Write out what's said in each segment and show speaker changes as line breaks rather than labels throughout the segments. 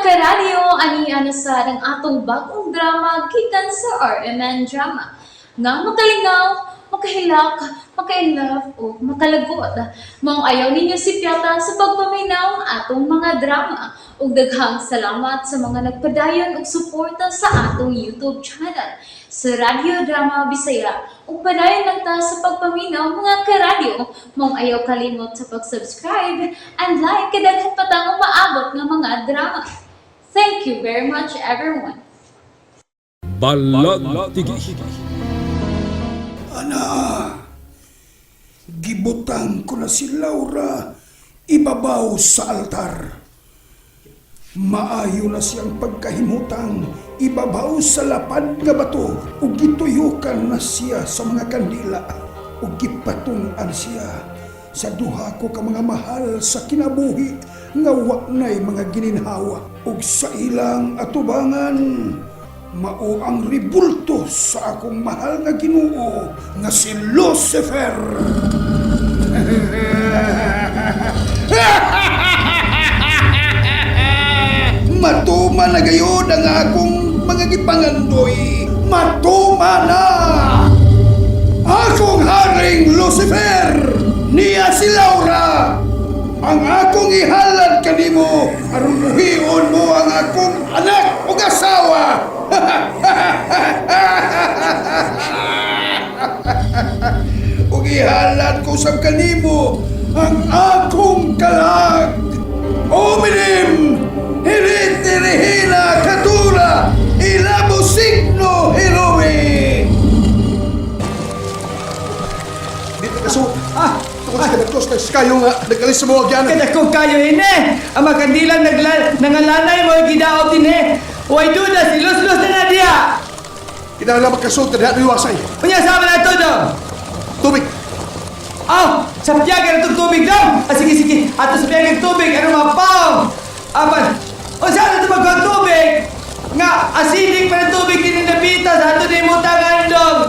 Karadyo, ani na sa ang atong bagong drama gikan sa RMN Drama. Nga makalingaw, makahilak, maka-inlove o makalagot. Maong ayaw ninyo sipyata sa pagpaminaw ang atong mga drama. Ug daghang salamat sa mga nagpadayon og suporta sa atong YouTube channel sa Radyo Drama Bisaya. Ug padayon lang ta sa pagpaminaw, mga karadyo. Maong ayaw kalimot sa pag-subscribe and like kay daghan pa tang umaabot nga mga drama. Thank you very much, everyone.
Balagtigi.
Ana, gibutang ko na si Laura ibabaw sa altar. Maayo na siyang pagkahimutang ibabaw sa lapad nga bato ug gituyukan na siya sa mga kandila ug gipatun-an siya sa duha ko ka mga mahal sa kinabuhi nga wa nay mga gininhawa ug sa ilang atubangan mao ang ribulto sa akong mahal nga Ginoo nga si Lucifer. Matuma na gayud ang akong mga gipangandoy. Matuma na! Akong haring Lucifer! Niya si Laura! Ang akong ihalad kanimo aron buhion mo ang akong anak ug asawa. Ug ihalad ko sa kanimo ang akong kalag. Ominim hirit rihina katura ilabo signo hiromi.
Dito kaso,
Ah,
tungkol sa kadagkos na kayo nga nagalis sa mga agyanan.
Kadakong kayo ini. Ang mga kandilang nangalanay mo gidaot ini. Way duda si Lus-Lus na na diya.
Kinahanglan magkasod ka diha niwasay.
Unya sama na to dong.
Tubig.
Aw, sa piyaga na itong tubig dong. Ah, sige, sige. Ato sa piyaga ng tubig, ano mapaw? Apan, o saan na ito magkuhan tubig? Nga, asidik pa ng tubig din napitas. Ato ni mo tangan dong.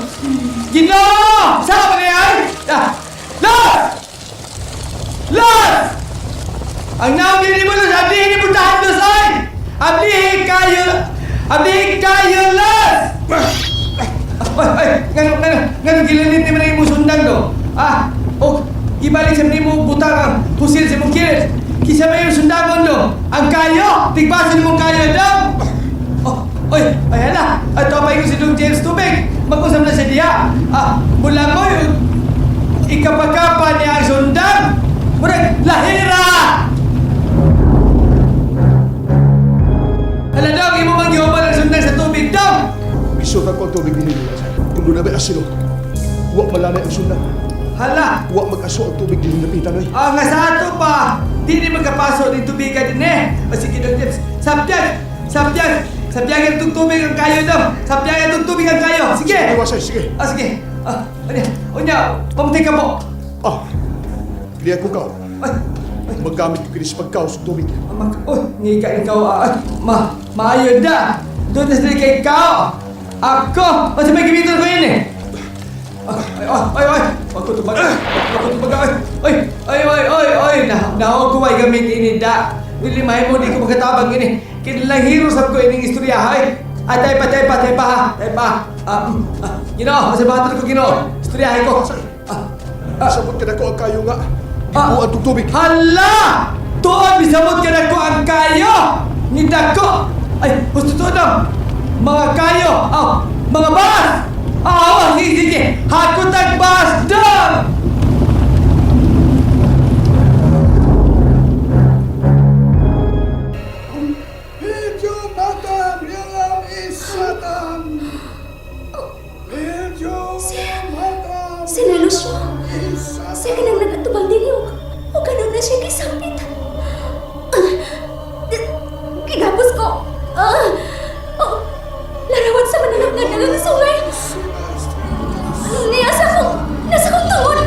Ginoo! Saan ba yan? Ah, Los! Los! Ang naong ni mo Los, ablihin ni puntahan Los ay! Ablihin kayo! Ablihin kayo Los! Ay, ay, ngano, ngano, ngano, gilanit ni man ang imong sundang do. Ah, o, ibalik sa nimo butang ang pusil sa imong kilit. Kisa may imong sundangon do. Ang kayo, tigbasin mong kayo do. Oh, oy, ay hala, ato pa si Dong James Tubig. Mag-usap na siya diya. Ah, mula mo, ikapakapa niya ang sundang. Murag, lahira! Hala dong, imo mang gihuman ang sundang sa tubig dong.
Isutan ko ang tubig din niwasay. Kung doon na may asilo, wa malanay ang sundan.
Hala,
Wa mag-aso ang tubig din napitan oy.
Ah, nga sa ato pa! Di ni magkapaso din tubigan din eh! O sige, Dok James, sapyag! Sapyag! Sapyag ang tubig ang kayo daw! Sapyag ang tubig ang kayo! Sige!
Niwasay, sige.
Ah, sige! Ah, unya, unya, pamatay ka po!
Ah, kini ako ka.
Ay,
Maggamit ko kini sa pagkaos og tubig.
ah, mag, oh, ngika ikaw, ah, ay, ma, maayo da! Doon na sila kay ikaw! Ako! O, sa may gamitin ko yun eh! Ay, ay, ay, ay! Wag ko tubaga! Wag ko tubaga! Ay, ay, ay, ay, ay! Na, naog ko ay gamit ini da! Dili mahimo di ko makatabang ini. Kinilang hero sab ko ining istorya hay. Ay, tay pa, tay pa, tay pa, ha? Tay pa. Ah, ah, Ginoo, sa bato ko Ginoo. Istoryahay ko. Ah, ah,
Sabot ka na ko ang kayo nga.
Ah.
Gibuan tong tubig.
Hala! Tuon, bisamot ka na ko ang kayo! Nidako! Ay, gusto to na! Mga kayo! Aw, mga bas! Aw, sige, sige! Hakutag bas dong!
Medyo matam rialam isatan. Medyo matam
Si Lucio, siya ka nang nag-atubang din o o kanon na siya kisapit. Ah, gigapos ko. Ah, oh, larawan sa mananap nga dalang sungay. Niya sa akong, nasa akong tungod.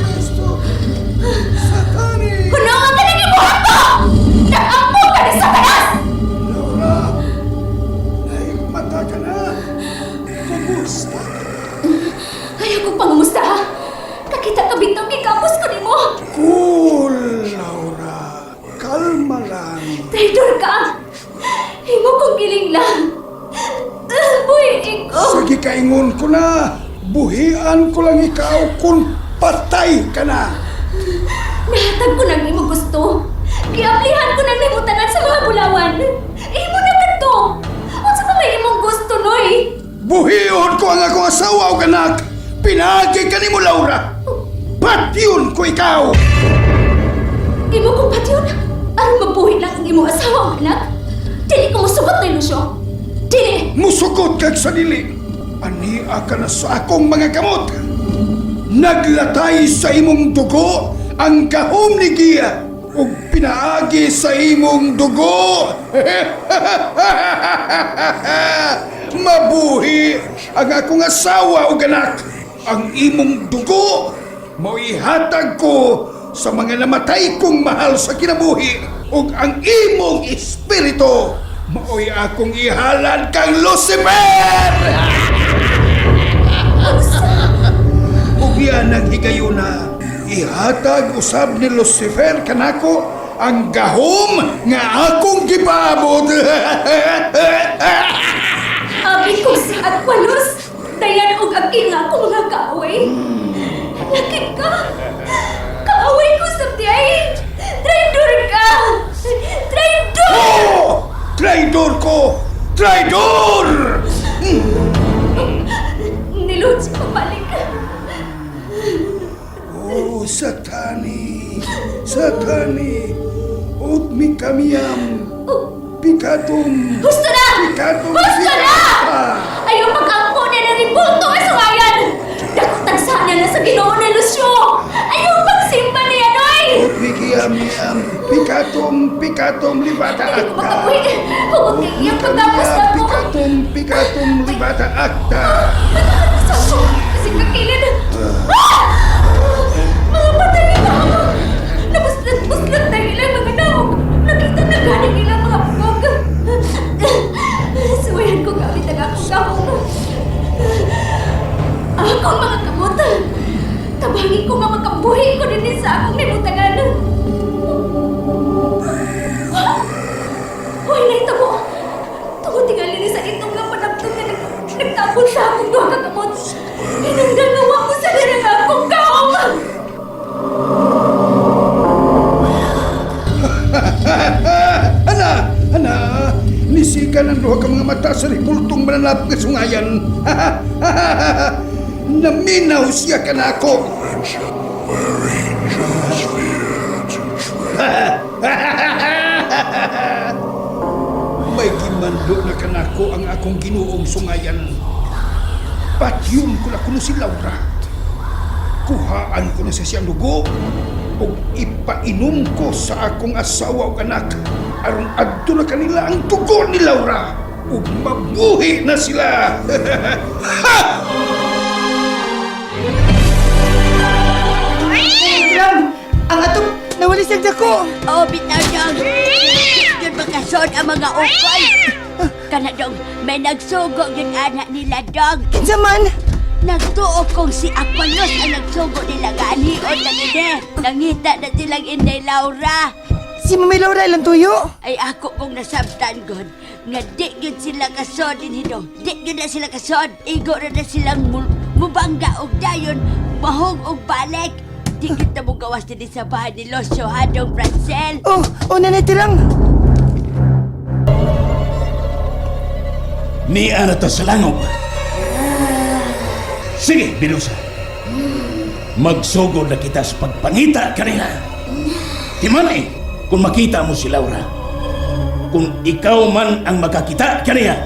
Giling lang. Buhiin ko.
Sige, kaingon ko na. Buhian ko lang ikaw kung patay ka na.
Nahatag ko nang imo gusto. Giablihan ko nang nimo tanan sa mga bulawan. Imo na kadto. Unsa pa may imong gusto, Noy?
Buhion ko ang akong asawa o anak. Pinagi ka nimo, Laura. Patyon ko ikaw.
Imo kong patyon. Aron mabuhi lang ang imong asawa ug anak. Dili ko mosugot na ilusyon. Dili!
Musukot kag sa dili. Ania ka na sa akong mga kamot. Naglatay sa imong dugo ang gahom ni Gia ug pinaagi sa imong dugo. Mabuhi ang akong asawa ug anak. Ang imong dugo moihatag ko sa mga namatay kong mahal sa kinabuhi ug ang imong espiritu mao'y akong ihalad kang Lucifer! Ug yan ang higayuna, ihatag usab ni Lucifer kanako ang gahom nga akong gipaabot.
Abi ko si Aqualus. Dayan og agil nga ako mga kaaway. Lakip ka. Kaaway ko sa tiyay. Traidor ka. Traidor!
Oh! Traidor ko! Traidor!
Nilutsi pabalik.
Oh, Satani! Satani! Ut mi kamiam! Pikatum!
Gusto na!
Pikatum!
Gusto na!
Pikata!
Ayaw mag-ampo na naribulto ay suwayan! Dakot sana na sa Ginoo na Lucio! Ayaw pagsimba niya, Noy!
Ut mi kiamiam! Pikatum! Pikatum! Libata
Hindi ko
acta!
makabuhi. Huwag kay iyang pagkapos na ako.
Pikatum! Pikatum! Libata acta!
Sa kasi kakilid. Ah! Mga patay na ako. Nabuslat-buslat na ilang mga naog. Nakita na ganing ilang mga bugog. Suwayan ko gamit ang akong gahom. Akong mga kamot. Tabangi ko nga makabuhi ko din sa akong nimutangan. Hoy, naitabo! Tungod tingali ni sa itong nga panabtong nga nagtapon sa akong duha ka kamot. Hinungdan nga wa ko sa nga akong kaom.
Ana! Ana! Nisika ng duha ka mga mata sa ribultong mananap nga sungayan. Naminaw siya kanako. May gimando na kanako ang akong ginuong sungayan. Patyon ko na kuno si Laura. Kuhaan ko na sa siyang dugo ug ipainom ko sa akong asawa ug anak aron adto na kanila ang dugo ni Laura ug mabuhi na sila.
Tirang! Ang atong nawali siyang dako!
Oh, bitaw dong. Yun makasod ang mga ukoy. Kana dong, may nagsugo yun anak nila dong.
Kinsa man?
Nagtuo kong si Aqualos ang nagsugo nila nga anion na nila. Nangita na silang Inday Laura.
Si Mami Laura ilang tuyo?
Ay ako kong nasabtan god nga di gyud sila kasod din hino. Di gyud na sila kasod. Igo na na silang mubangga og dayon mahog og balik. Di gyud ta mogawas dinhi sa bahay ni Losyo Hadong Francel.
Oh, oh nanay Tirang!
Niya na ta sa langog. Sige, Binusa. Magsugod na kita sa pagpangita kanina. Timanay, kung makita mo si Laura, kung ikaw man ang makakita kaniya,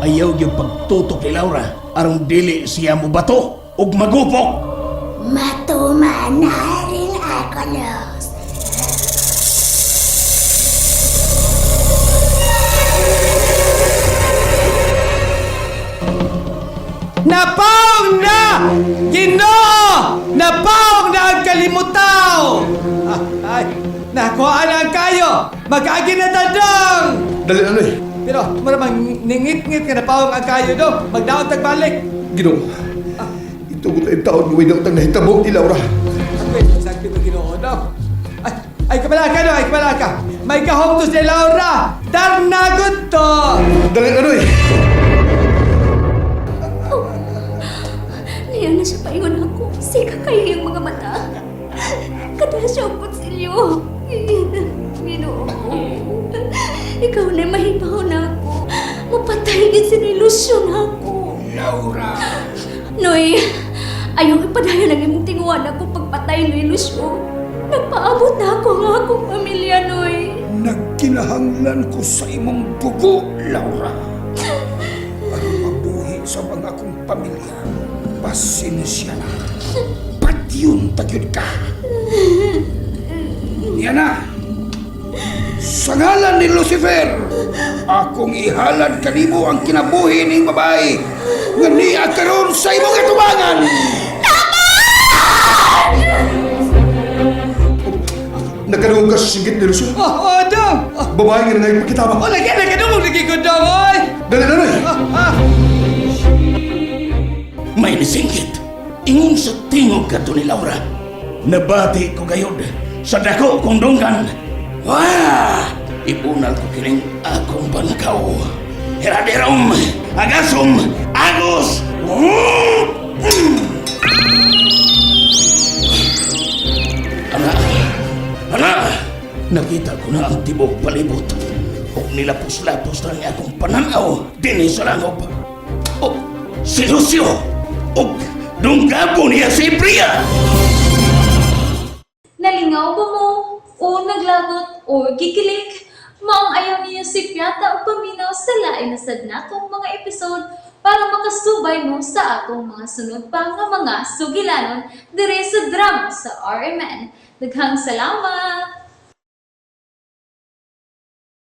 ayaw yung pagtutok ni Laura aron dili siya mo bato ug magupok.
Matuman na rin ako, Los.
Napaong na! Ginoo! Napaong na ang kalimutaw! Ah, ay, nakuha na ang kayo! Mag-agi na tadong!
Dali na, Noy.
Pero, maramang ningit-ngit nga napaong ang kayo do. Magdaot tagbalik.
Ginoo. Ito ko tayong taon nga may daotang nahitabo ni Laura.
Wait, sabi ko Ginoo do. Ay, ay kabalaka do, ay kabalaka. May kahom to si Laura. Darnagot to!
Dali na, Noy!
Layo na siya paingon ako. Sika kayo yung mga mata. Kada siya ang kutsilyo. Ginoo. Ikaw na mahibaw na ako. Mapatay gid sa ilusyon ako.
Laura!
Noy, ayaw ipadayon ang imong tinguan ako pagpatay ni Lucio. Nagpaabot na ako nga akong pamilya, Noy.
Nagkinahanglan ko sa imong dugo, Laura. Aron mabuhi sa mga akong pamilya. Pasensya na. Patyon tagyod ka. Yan na. Sa ngalan ni Lucifer, akong ihalad kanimo ang kinabuhi ning babae nga niya karon sa imong katubangan.
Nagkaroon ka sa singgit ni Lucio.
Oh, oh, dong! Oh,
Babae nga na ipakitama.
oh lagi, lagi, dong! Lagi ko, dong, oy!
Dali na, Noy!
Ah, ah.
May nisingkit. Ingon sa tingog kadto ni Laura. Nabati ko gayod sa dako kong dunggan. Wah! Ibunal ko kining akong bangkaw. Heraderom, agasom, agos! Ana, ana! Nakita ko na ang tibok palibot. Ug nilapos-lapos na ang akong pananaw dinhi sa langob. Oh, si Lucio! Og dunggabo niya si Priya!
Nalingaw ba mo? O naglagot o gikilig? Maong ayaw niyo si Piata o paminaw sa lain na sad natong mga episode para makasubay mo sa atong mga sunod pa nga mga sugilanon dire sa drama sa RMN. Daghang salamat!